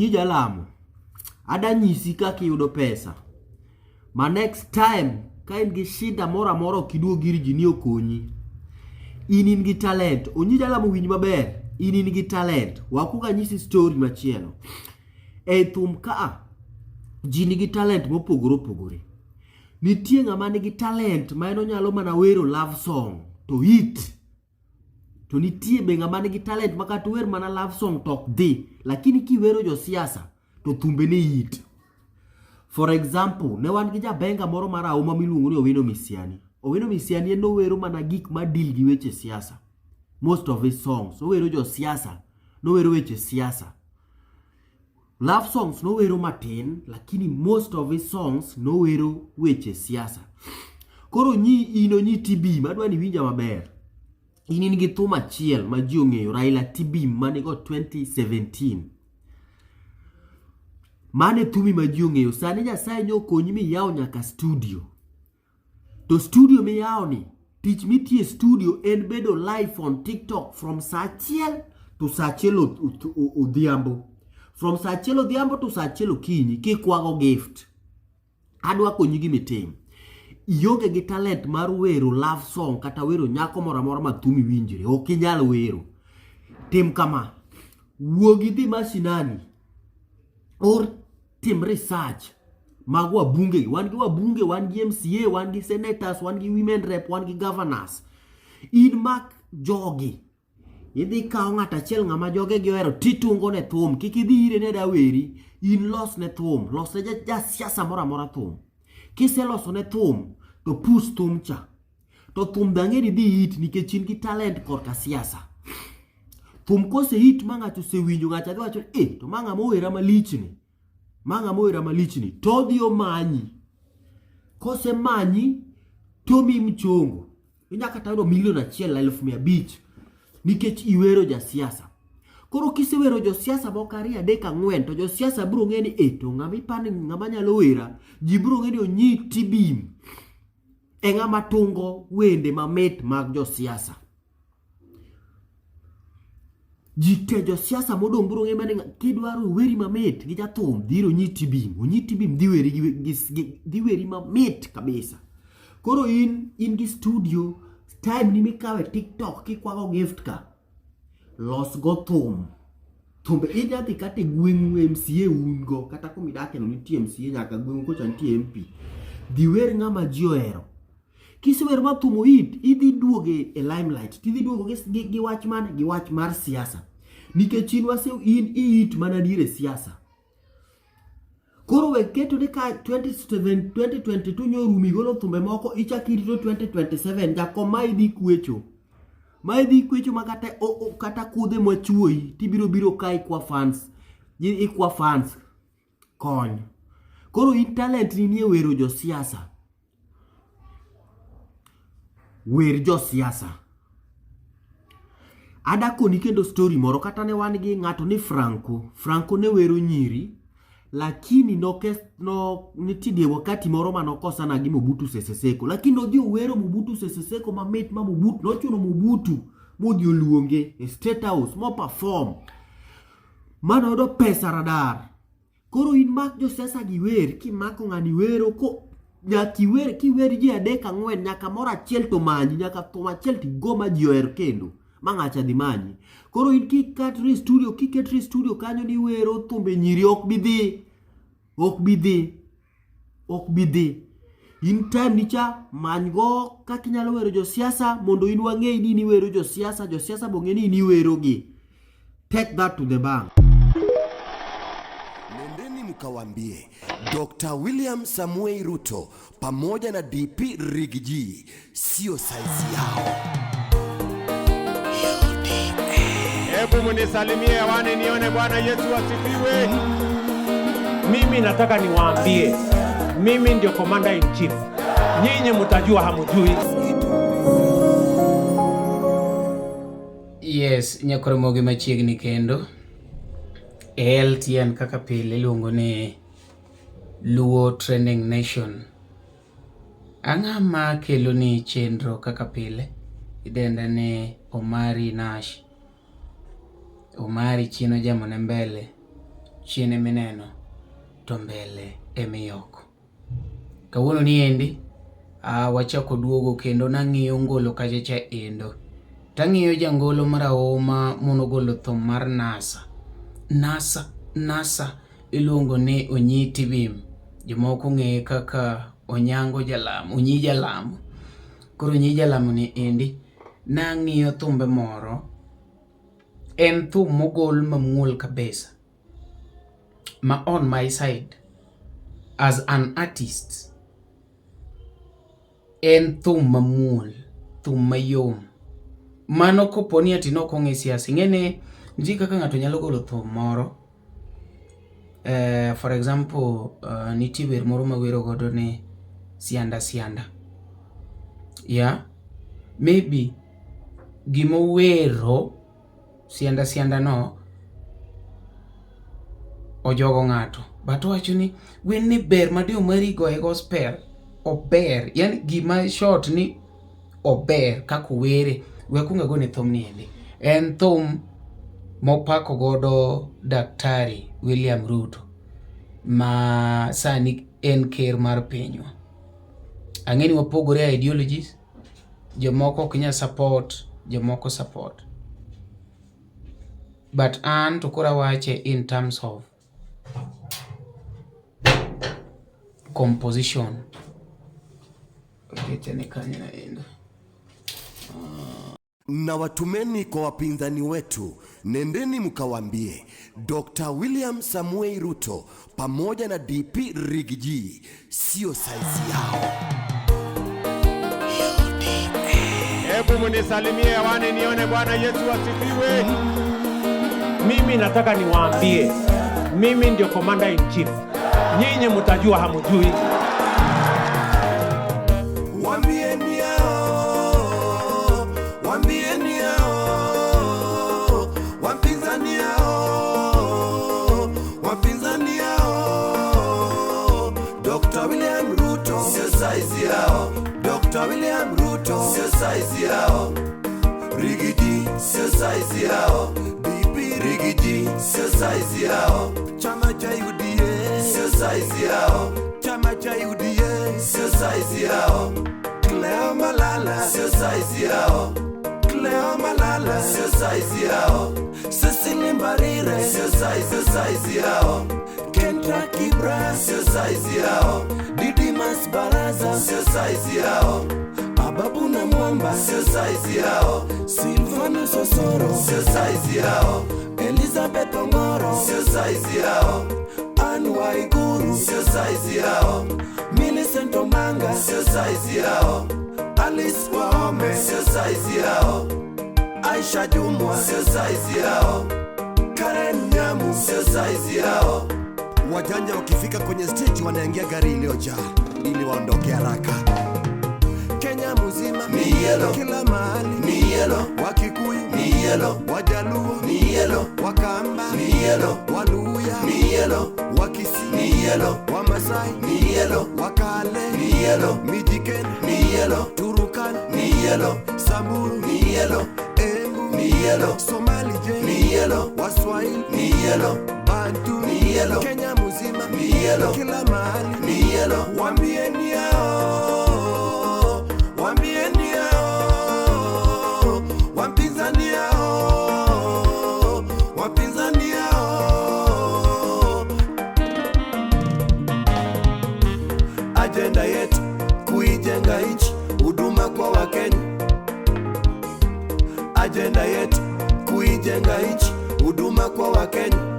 Onyi jalamo. Ada nyisi kaka iyudo pesa. Ma next time ka in gi shida moro amora ok iduog ir ji ni okonyi. In in gi talent. Onyi jalamo winj maber. In in gi talent. Wakuog anyisi story machielo. E thum ka ji nigi talent mopogore opogore. Nitie ng'ama nigi talent ma en onyalo mana wero love song to hit. To nitie be ng'ama nigi talent ma kata ower mana love song to ok dhi, lakini kiwero josiasa to thumbe ne hit. For example, ne wan gi jabenga moro mar auma miluongo ni Owino Misiani. Owino Misiani en nowero mana gik ma deal gi weche siasa. Most of his songs, owero josiasa, nowero weche siasa. Love songs nowero matin, lakini most of his songs nowero weche siasa. Koro nyi in onyi TB, madwa ni winja maber. In in gi thum achiel ma ji ong'eyo, Raila TB manigo 2017. Mano e thumi ma ji ong'eyo. Sani Nyasaye nyokonyi miyawo nyaka studio. To studio miyawo ni, tich mitiye studio en bedo live on TikTok from saa achiel to saa achiel odhiambo. From saa achiel odhiambo to saa achiel okinyi kikwago gift. Adwa konyi gima itim. Ionge gi talent mar wero love song kata wero nyako moro amora ma thumi winjre. Ok inyal wero. Tim kama. Wuog idhi mashinani. Or tim research mag wabunge wan gi wabunge wan gi MCA wan gi senators wan gi women rep wan gi governors in mak jogi idhi kawo ng'at achiel ng'ama joge gi ohero titungo ne thum kik idhi ire ne daweri in los ne thum los ne jasiasa moro amora thum kiseloso ne thum to pus thum cha to thum be ang'e ni dhi hit nikech in gi talent korka siasa thum kose hit ma ng'ato osewinjo ng'ato adhi wacho eh to ma ng'ama owera malichni ma ng'ama owera malichni to odhi omanyi kosemanyi to omiyi mchongo inya kata yudo milion achiel 500,000 nikech iwero jasiasa koro kisewero josiasa moko ariyo adek ang'wen to josiasa biro ng'e ni eh to ng'ama ipani ng'ama nyalo wera ji biro ng'e ni onyi tibim e ng'ama tungo wende mamit mag josiasa. Ji te josiasa modong' biro ng'e mana kidwaro weri mamit gi jathum dhi ir Onyi Tibim. Onyi Tibim dhi weri gi, gi, dhi weri mamit kabisa. Koro in in gi studio time ni mikawe TikTok kikwago gift ka los go thum thumbe inya dhi kata e gweng'u MCA un go kata kuma idake no nitie MCA nyaka gweng'u kocha nitie MP dhi wer ng'ama ji ohero kisewer ma thum oit idhi duoge e limelight tidhi duogo gi, gi, gi wach mane gi wach mar siasa nikech in wase in iit mana diere siasa Koro we keto ni ka 27 2022 nyorumo igolo thumbe moko ichak irito 2027 jakom ma idhi kwecho. Ma idhi kwecho ma kata o, o, kata kudhe machuoyi tibiro biro ka ikwa fans. Ikwa fans kony. Koro in talent ni nie wero josiasa. Wer josiasa. Ada koni kendo story moro kata ne wan gi ng'ato ni Franco. Franco ne wero nyiri lakini noke no nitie wakati moro mane okosana gi Mobutu Sese Seko lakini nodhi owero Mobutu Sese Seko mamit ma Mobutu nochuno Mobutu modhi oluonge e State House mo perform manoyudo pesa radar. Koro in mak josiasa gi wer, kimako ng'ani wero ko nyaka iwer kiwer ji adek ang'wen nyaka moro achiel to manyi nyaka thum achiel to igo ma ji oher kendo ma ng'acha dhi manyi. Koro in kikatri studio kiketri studio kanyo ni wero thumbe nyiri ok bi dhi ok bi dhi ok bi dhi. In time ni cha many go kaka inyalo wero josiasa mondo in wang'e ni in iwero josiasa, josiasa be ong'e ni in iwero gi. Take that to the bank. Nendeni mkawaambie Dr. William Samuel Ruto pamoja na DP Rigiji sio saizi yao. Hebu munisalimie hewani nione. Bwana Yesu asifiwe. Mimi nataka niwaambie, mimi ndio commander in chief. Nyinyi mtajua hamujui. Yes, nyakoromogi machiegni kendo. E LTN kaka pile iluongo ni Luo Trending Nation. Ang'a ma kelo ni chenro kaka pile? Idenda ni Omari Nash. Omari chien ojamone mbele. Chien emineno to mbele emiyoko. Kawuono ni endi wachako duogo kendo nang'iyo ngolo kacha cha endo. Tang'iyo jangolo marahuma monogolo thum mar NASA. NASA, NASA iluongo ni Onyi Tibim. Jomoko ong'eye kaka Onyango Jalamo, Onyi Jalamo. Koro Onyi Jalamo ni endi nang'iyo thumbe moro. En thum mogol mamuol kabisa. Ma on my side as an artist en thum mamuol, thum mayom. Mano koponi ati nok ong'e siasa, ing'e ni nitie kaka ng'ato nyalo golo thum moro. For example, nitie wer moro mawero godo ni Sianda Sianda. Yeah, maybe gimowero Sianda Sianda no ojogo ng'ato. But owacho ni wer ni ber ma Deo Mari goye gospel ober. Yani gima short ni ober kaka owere. We akwong agone thum ni endi. En thum mopako godo Daktari William Ruto ma sani en ker mar pinywa. Ang'e ni wapogore e ideologies, jomoko ok nyal support, jomoko support. But an to koro awache in terms of composition. Okete ni kanyo endo. Na watumeni kwa wapinzani wetu, nendeni mkawaambie Dr. William Samuel Ruto pamoja na DP Riggy G sio saizi yao. Hebu munisalimie hewani nione Bwana Yesu asifiwe. Mimi nataka niwaambie, mimi ndio commander in chief. Nyinyi mtajua hamujui. Waambieni hao, waambieni hao, wapinzani hao, wapinzani hao. Dr. William Ruto sio saizi yao, Dr. William Ruto sio saizi yao, Riggy G sio saizi yao, DP Riggy G sio saizi yao, chama cha UDA sio saizi yao, chama cha UDA sio saizi yao, Cleo Malala sio saizi yao, Cleo Malala sio saizi yao, Cecily Mbarire sio saizi, saizi yao, Kendra Kibra sio saizi yao, Didmas Baraza sio saizi yao, Ababu Namwamba sio saizi yao, Silvanus Osoro sio saizi yao, Elizabeth Ongoro sio saizi yao, Anne Waiguru sio saizi yao, Millicent Omanga sio saizi yao, Alice Wahome sio saizi yao, Aisha Jumwa sio saizi yao, Karen Nyamu sio saizi yao. Wajanja wakifika kwenye stage wanaingia gari iliyojaa ili waondoke haraka. Kenya mzima ni yellow, kila mahali ni yellow, Wakikuyu ni yellow, Wajaluo ni yellow, Wakamba ni yellow, Waluya ni yellow, Wakisii ni yellow, Wamasai ni yellow, Wakale ni yellow, Mijikenda ni yellow, Turkana ni yellow, Samburu ni yellow, Embu ni yellow, Somali je ni yellow, Waswahili ni yellow, Bantu ni yellow, Kenya mzima ni yellow, kila mahali ni yellow. Waambieni hao, waambieni hao, wapinzani hao, wapinzani hao. Ajenda yetu kuijenga nchi, huduma kwa Wakenya. Ajenda yetu kuijenga nchi, huduma kwa Wakenya.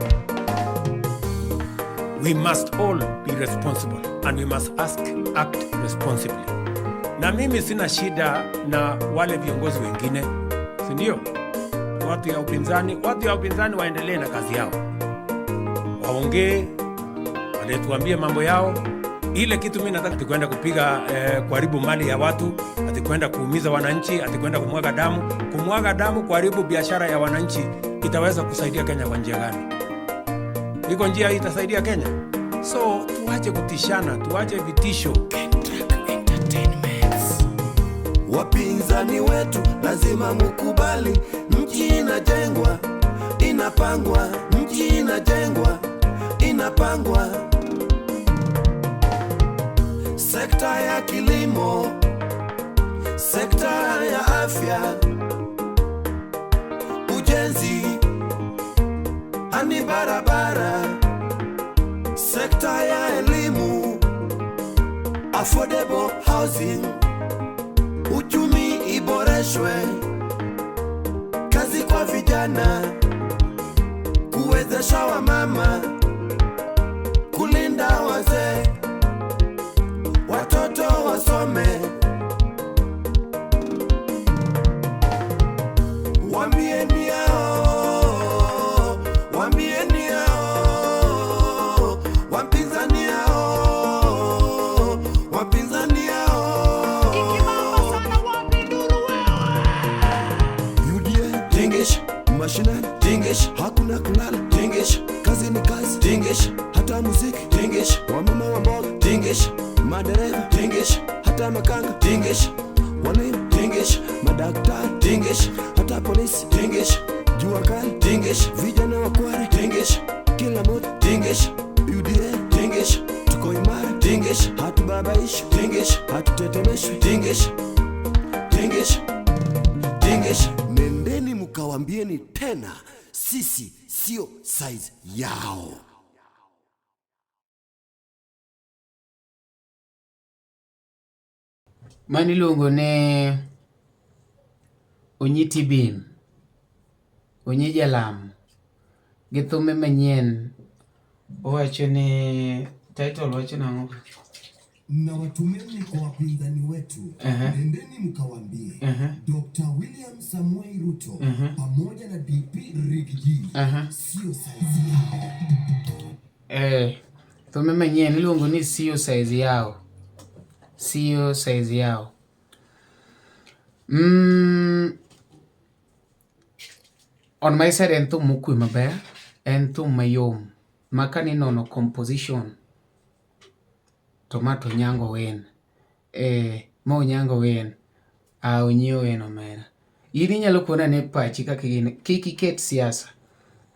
We must all be responsible and we must act responsibly. Na mimi sina shida na wale viongozi wengine, si ndio? Watu ya upinzani waendelee na kazi yao, waongee, waletuambie mambo yao. Ile kitu mimi nataka ati kwenda kupiga kuharibu mali ya watu, ati kwenda kuumiza wananchi, ati kwenda kumwaga damu, kumwaga damu, kuharibu biashara ya wananchi, itaweza kusaidia Kenya kwa njia gani? Iko njia itasaidia Kenya? So tuache kutishana, tuache vitisho. Wapinzani wetu lazima mukubali, nchi inajengwa, inapangwa, nchi inajengwa, inapangwa, sekta ya kilimo, sekta ya afya, ujenzi, ani barabara, sekta ya elimu, affordable housing, uchumi iboreshwe, kazi kwa vijana, kuwezesha wamama, kulinda wazee, watoto wasome. Waambieni hao, waambieni hao, wapinzani hao, wapinzani hao. UDA tingish, mashinani tingish, hakuna kulala tingish, kazi ni kazi tingish, hata muziki tingish, wamama wa mboga tingish, madereva tingish, hata makanga tingish, walimu tingish, madaktari tingish, hata polisi tingish, jua kali tingish, vijana wa Kware tingish, kila mtu tingish, UDA tingish, tuko imara tingish, hatubabaishi tingish, hatutetemeshwi tingish, tingish, tingish. Nendeni mkawambieni tena, sisi sio size yao. Mano iluongo ni Onyiti Bim, Onyi Jalamo gi thume manyien owacho ni title wacho nang'o? Na watumeni kwa wapinzani wetu. Nendeni mkawaambie Dr. William Samoei Ruto pamoja na DP Riggy G sio size yao. Eh, thume manyien iluongo ni sio size yao. Sio size yao. On my side en thum mokwe maber, en thum mayom ma kaninono composition to ma to Onyango win. Eh, ma Onyango win. Ah, Onyi win omera. In inyalo kona ne pachi kaka gini, kik iket siasa.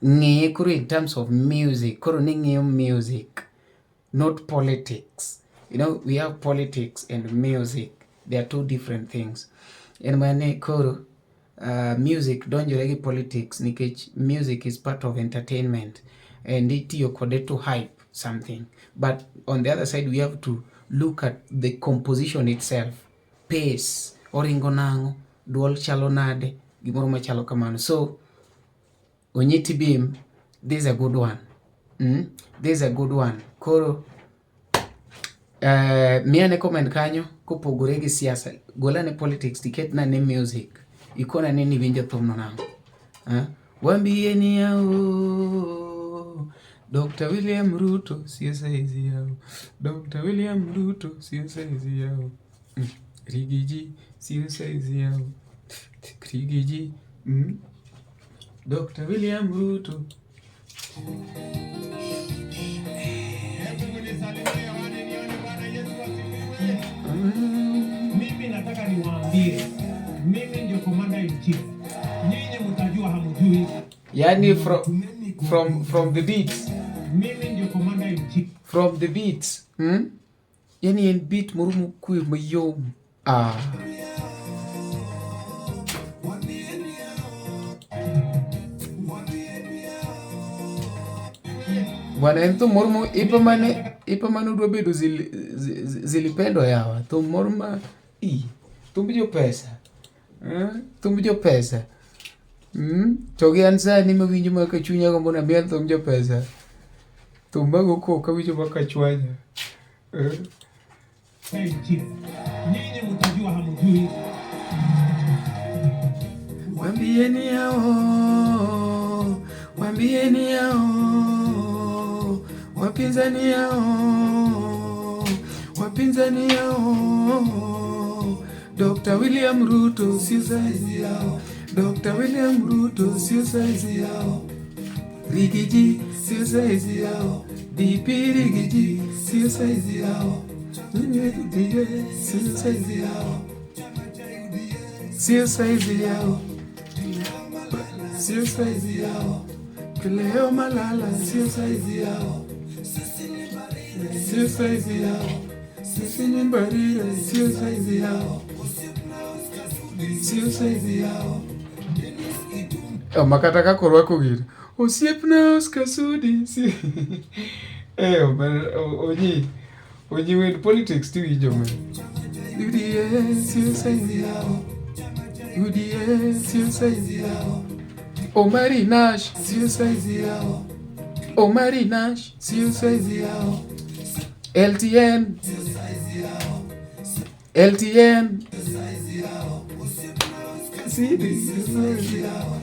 Ng'iye koro in terms of music, koro ning'iyo music, not politics. You know, we have politics and music. They are two different things. En mana koro music donjore gi politics nikech music is part of entertainment and itiyo kode to hype something. But on the other side, we have to look at the composition itself. Pace, oringo nang'o, duol chalo nade, gimoro machalo kamano. So, Onyiti Bim, this is a good one. This is a good one. Koro, miya comment kanyo kopogore gi siasa. Golane politics tiketna ne music. Ikona ne ni winjo thumno nang'o. Wambie ni yao Dr. William Ruto sio size yao. Dr. William Ruto sio size yao. Riggy G sio size yao. Riggy G. Dr. William Ruto. Hebu mnisalimie wane nione Bwana Yesu asifiwe. Mimi nataka niwaambie, mimi ndio commander in chief. Nyinyi mtajua hamjui. Yani from the beats. Mimi ndio commander in chief. From the beats. Yani en beat moro mokwe mayom. Ah. Bwana en thum moro mo ipa mane udwa bedo zilipendwa yawa. Thum moro ma i thumb jo pesa. Thumb jo pesa. To gi an sani mawinjo ma ka chunya gombo ni amiel thumb jo pesa. Thum mago koko awinjo ma ka chwanya. In chief. Nyinyi mtajua hamjui. Wambieni hao, wambieni hao, wapinzani hao, wapinzani hao. Dr. William Ruto sio size yao. Dr. William Ruto sio size yao. Riggy G sio size yao. DP Riggy G sio size yao. Sio size yao. Sio size yao. Sio size yao. Kileo Malala sio size yao. Sio saizi yao. Sisi ni Mbarire, sio saizi yao. Sio saizi yao. Oh, makata kaka orwako gino. Osiepna Oscar Sudi. Si. Eh, onyi. Onyi wen politics tiwinjo me. UDA sio saizi yao. UDA sio saizi yao. Omari Nash sio saizi yao. Omari Nash sio saizi yao. LTN LTN Sidi sio saizi yao.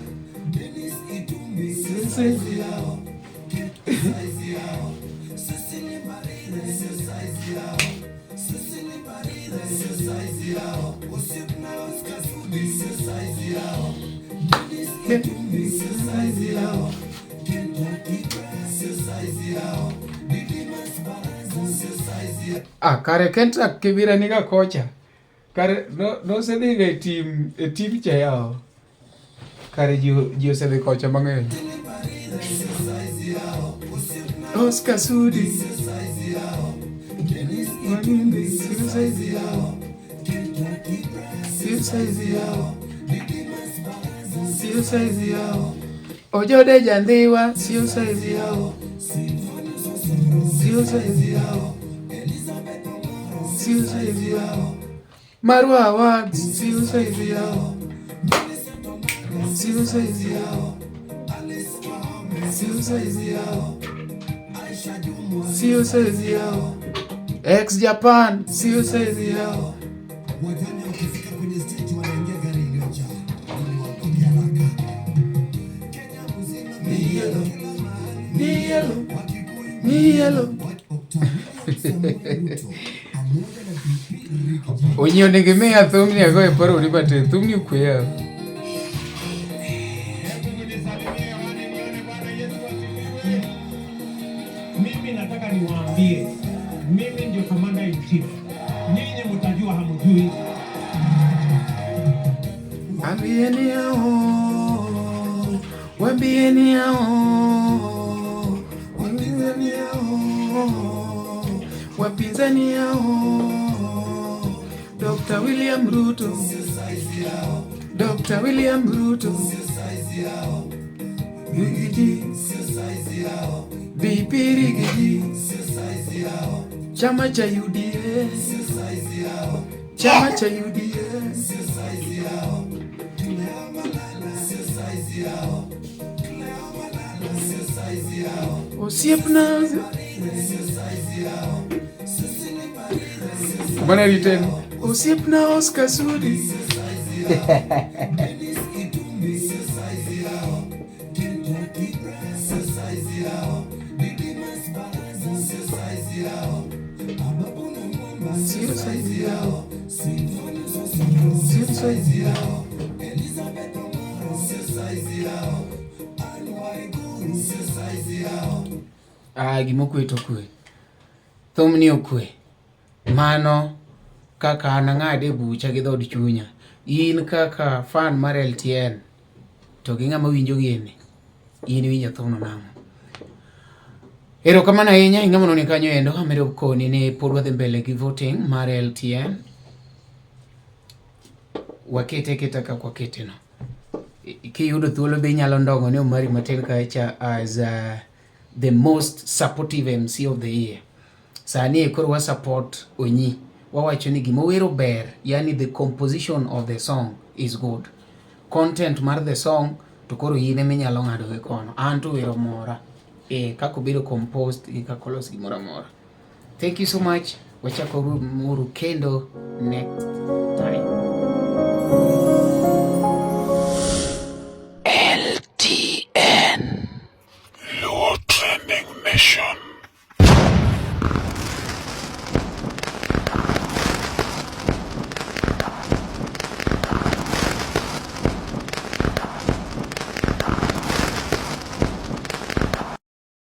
Sio saizi yao. Ah, kare Kentrack Kibira niga kocha. Kare no nosedhiga e team e team cha yao. Kare ji ji osedhi kocha mang'eny. Oscar Sudi. Wanindi sio saizi yao. Sio saizi yao. Sio saizi yao. Ojode Jandhiwa sio saizi yao. Sio saizi yao. Sio saizi yao. Marwa Awards sio saizi yao. Sio saizi yao. Sio saizi yao. Sio saizi yao. Ex Japan sio saizi yao. Wajane wakifika kwenye stage wanaingia gari iliyojaa ili waondoke haraka. Kenya mzima Ni yellow. kila mahali Ni yellow. Wakikuyu Ni yellow. Dr. William Samoei Ruto pamoja na DP Riggy G Onyi onego imiya thumni ago e paroni matin. Thumni okwe yawa. Hebu mnisalimie hewani nione Bwana Yesu asifiwe. Mimi nataka niwaambie, mimi ndio commander in chief. Nyinyi mtajua hamjui. Ambieni hao, wambieni hao, wapinzani hao, wapinzani hao. Dr. William Ruto, Dr. William Ruto, Riggy G, DP Riggy G, chama cha UDA, chama cha UDA. Osiepna Bwana written Osiepna Oscar Sudi. Sio saizi yao. Sio saizi yao. Ah, gima okwe to okwe. Thumni okwe. Mano kaka an ang'ade e bucha gi dhood chunya. In kaka fan mar LTN to gi ng'ama winjo gini, in iwinjo thumno nang'o? Erokamano ahinya ing'ama noni kanyo endo amedo koni ni pod wadhi mbele gi voting mar LTN. Wakete aketa kaka wakete no. Kiyudo thuolo be inyalo ndong'o ne Omari matin kacha as the most supportive MC of the year. Sani e koro wa support Onyi. Wawacho ni gima owero ber, yani the composition of the song is good. Content mar the song to koro in ema inyalo ng'ado gi kono. An to wero mora. Eh, kaka obedo composed gi kaka olos gimoro amora. Thank you so much. Wachako uru kendo next.